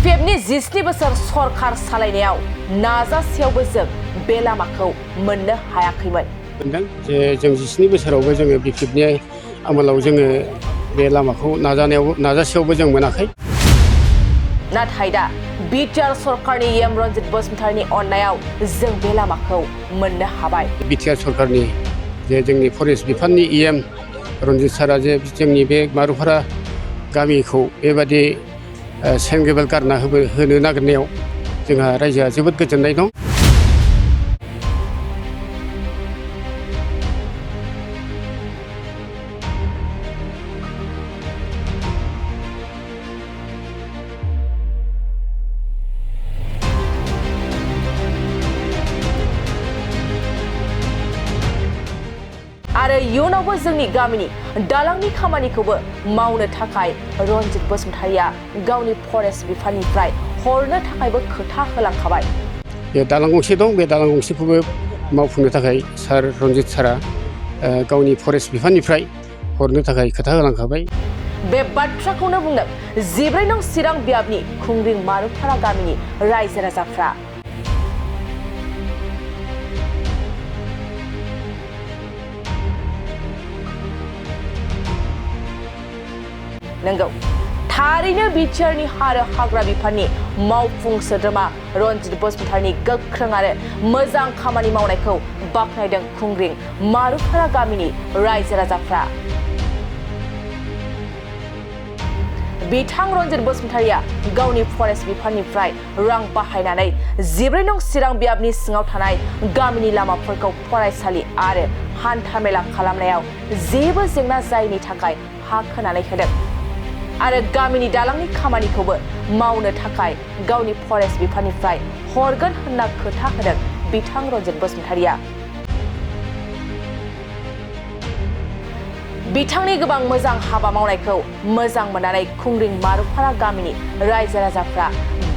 BPFनि 17 बोसोर सरकार सालायनायाव नाजासेयावबो जों बे लामाखौ मोननो हायाखैमोन। जे जों 17 बोसोरावबो जोङो BPFनि आमोलाव जोङो बे लामाखौ नाजासेयावबो जों मोनाखै। नाथाय दा बिटिआर सरकारनि रन्जित बसुमतारीनि अननायाव जों बे लामाखौ मोननो हाबाय। बिटिआर सरकारनि जे जोंनि फरेस्ट बिफाननि रन्जित सारा जे जोंनि बे मारुफारा गामिखौ बेबादि सेंग्रेबेल गारना होनो नागिरनायाव जोंहा रायजोआ जोबोद गोजोननाय दं। आरो इयुनावबो जोंनि गामिनि दालांनि खामानिखौबो मावनो थाखाय रन्जित बसुमतारीया गावनि फरेस्ट बिफाननिफ्राय हरनो थाखायबो खोथा होलांखाबाय। बे दालां गंसे दं, बे दालां गंसेखौबो मावफुंनो थाखाय रन्जित सारा गावनि फरेस्ट बिफाननिफ्राय हरनो थाखाय खोथा होलांखाबाय। बे बाथ्राखौनो बुंदों 14 नं चिरां बियाबनि खुंग्रिं मारुफारा गामिनि रायजो राजाफ्रा। नंगौ, थारैनो बिटिआरनि हाग्रा बिफाननि मावफुं सोद्रोमा रन्जित बसुमतारीनि गोख्रों आरो मोजां खामानि मावनायखौ बाख्नायदों खुंग्रिं मारुफारा गामिनि रायजो राजाफ्रा। बिथां रन्जित बसुमतारीया गावनि फरेस्ट बिफाननिफ्राय रां बाहायनानै 14 नं चिरां बियाबनि सिङाव थानाय गामिनि लामाफोरखौ फरायसालि आरो हान्थामेला खालामनायाव जेबो जेंना जायैनि थाखाय हा खोनानै होदों आरो गामिनि दालांनि खामानिखौबो मावनो थाखाय गावनि फरेस्ट बिफाननिफ्राय हरगोन होनना खोथा होदों बिथां रन्जित बसुमतारीया। बिथांनि गोबां मोजां हाबा मावनायखौ मोजां मोननानै खुंग्रिं मारुफारा गामिनि रायजो राजाफ्रा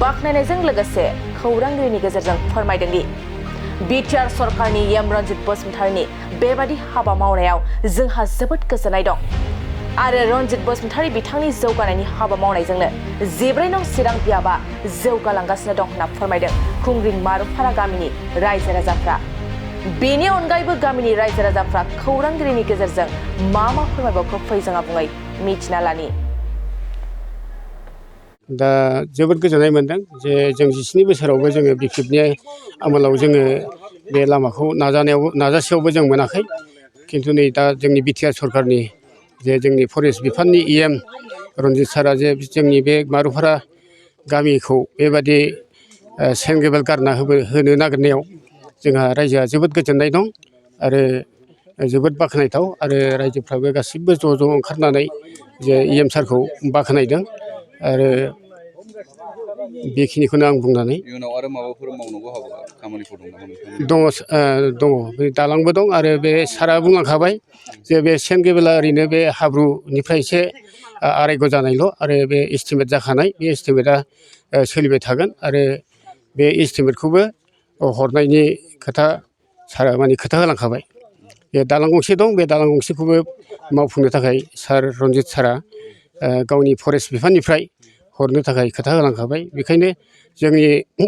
बाख्नायनायजों लोगोसे खौरांगिरिनि गेजेरजों फोरमायदों दि बिटिआर सरकारनि रन्जित बसुमतारीनि बेबादि हाबा मावनायाव जोंहा जोबोद गोजोननाय दं आरो रन्जित बसुमतारी बिथांनि जौगानायनि हाबा मावनायजोंनो 14 नं चिरां बियाबा जौगालांगासिनो दं होनना फोरमायदों खुंग्रिं मारुफारा गामिनि रायजो राजाफ्रा। बेनि अनगायैबो गामिनि रायजो राजाफ्रा खौरांगिरिनि गेजेरजों मा फोरमायबावखो फै जोंहा बुङै मिथिना लानि। दा जोबोद गोजोननाय मोनदों जे जों 17 बोसोरावबो जोङो BPFनि आमोलाव जोङो बे लामाखौ नाजासेयावबो जों मोनाखै। खिन्थु नै दा जोंनि बिटिआर सरकारनि जे जोंनि फरेस्ट बिफाननि रन्जित सारा जे जोंनि बे मारुफारा गामिखौ बेबादि सेंग्रेबेल गारना होनो नागिरनायाव जोंहा रायजोआ जोबोद गोजोननाय दं आरो जोबोद बाख्नायथाव आरो रायजोफ्राबो गासिबो ज' ओंखारनानै जे सारखौ बाख्नायदों आरो बेखिनिखौनो आं बुंनानै इयुनाव आरो माबाफोर मावनांगौ खामानिफोर दङ बे दालांबो दं आरो बे सारा बुंलांखाबाय जे बे सेंग्रेबेला ओरैनो बे हाब्रुनिफ्राय एसे आरायग' जानायल' आरो बे एस्टिमेट जाखानाय बे एस्टिमेटआ सोलिबाय थागोन आरो बे एस्टिमेटखौबो हरनायनि खोथा सारा खोथा होलांखाबाय। बे दालां गंसे दं, बे दालां गंसेखौबो मावफुंनो थाखाय रन्जित सारा गावनि फरेस्ट बिफाननिफ्राय हरनो थाखाय खोथा होलांखाबाय। बेखायनो जोंनि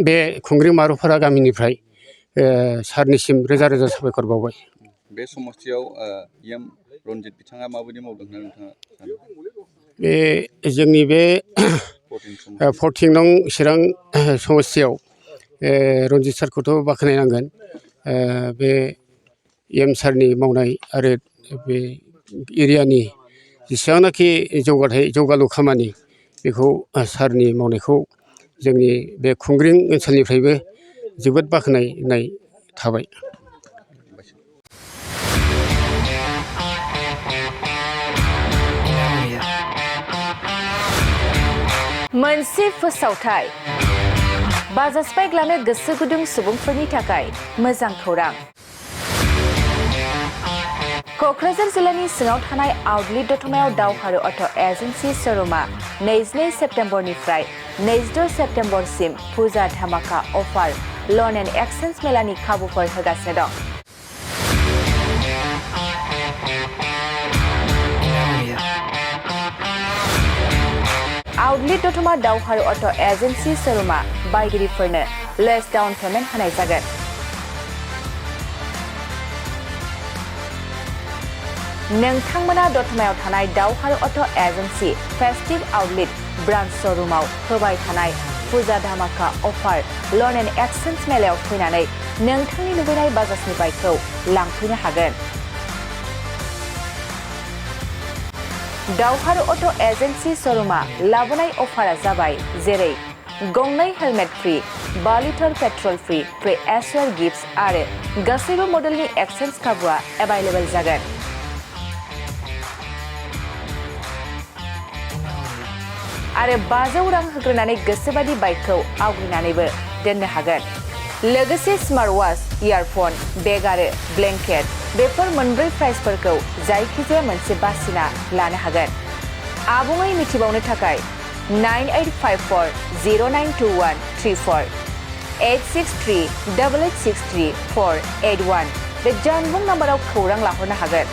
बे खुंग्रिं मारुफारा गामिनिफ्राय सारनिसिम रोजा साबायखर बावबाय। बे समस्थियाव रन्जित बिथाङा माबायदि मावदों होनना नोंथाङा सानो? बे जोंनि बे 14 नं चिरां समस्थियाव रन्जित सारखौथ' बाख्नायनांगोन। बे सारनि मावनाय आरो बे एरियानि जेसेबांनाखि जौगालु खामानि बेखौ सारनि मावनायखौ जोंनि बे खुंग्रिं ओनसोलनिफ्रायबो जोबोद बाख्नायनाय थाबाय। मोनसे फोसावथाय बाजाज बाइक लानो गोसो गुदुं सुबुंफोरनि थाखाय मोजां खौरां। क'क्राझार जिल्लानि सिङाव थानाय आउटलेट दतमायाव दावहारु अट' एजेन्सि श'रुमा 22 सेप्तेम्बरनिफ्राय 26 सेप्तेम्बरसिम फुजा धामाका अफार लन एन्ड एक्सचेन्ज मेलानि खाबुफोर होगासिनो दं। आउटलेट दतमा दावहारु अट' एजेन्सि शोरुमा बायगिरिफोरनो लेस डाउन पेमेन्ट होनाय जागोन। नोंथांमोना दतमायाव थानाय दावहारु auto' agency festive outlet branch शोरुमाव होबाय थानाय फुजा धामाका अफार ल'न एन्ड एक्सचेन्ज मेलायाव फैनानै नोंथांनि लुबैनाय बाजाजनि बाइकखौ लांफैनो हागोन। दावहारु अट' एजेन्सि शोरुमा लाबोनाय अफारा जाबाय जेरै गंनै helmet free, 5 litre petrol free, free assured gifts आरो गासैबो मडेलनि एक्सचेन्ज खाबुआ एभाइलेबल जागोन। आरो 500 रां होग्रोनानै गोसोबादि बाइकखौ आवग्रिनानैबो दोननो हागोन। लोगोसे स्मार्ट वाच, इयारफन, बेग आरो ब्लेंकेट बेफोर मोनब्रै प्राइसफोरखौ जायखिजाया मोनसे बासिना लानो हागोन। आबुङै मिथिबावनो थाखाय 9854092134 8638863 481 बे जानबुं नाम्बाराव खौरां लाहरनो हागोन।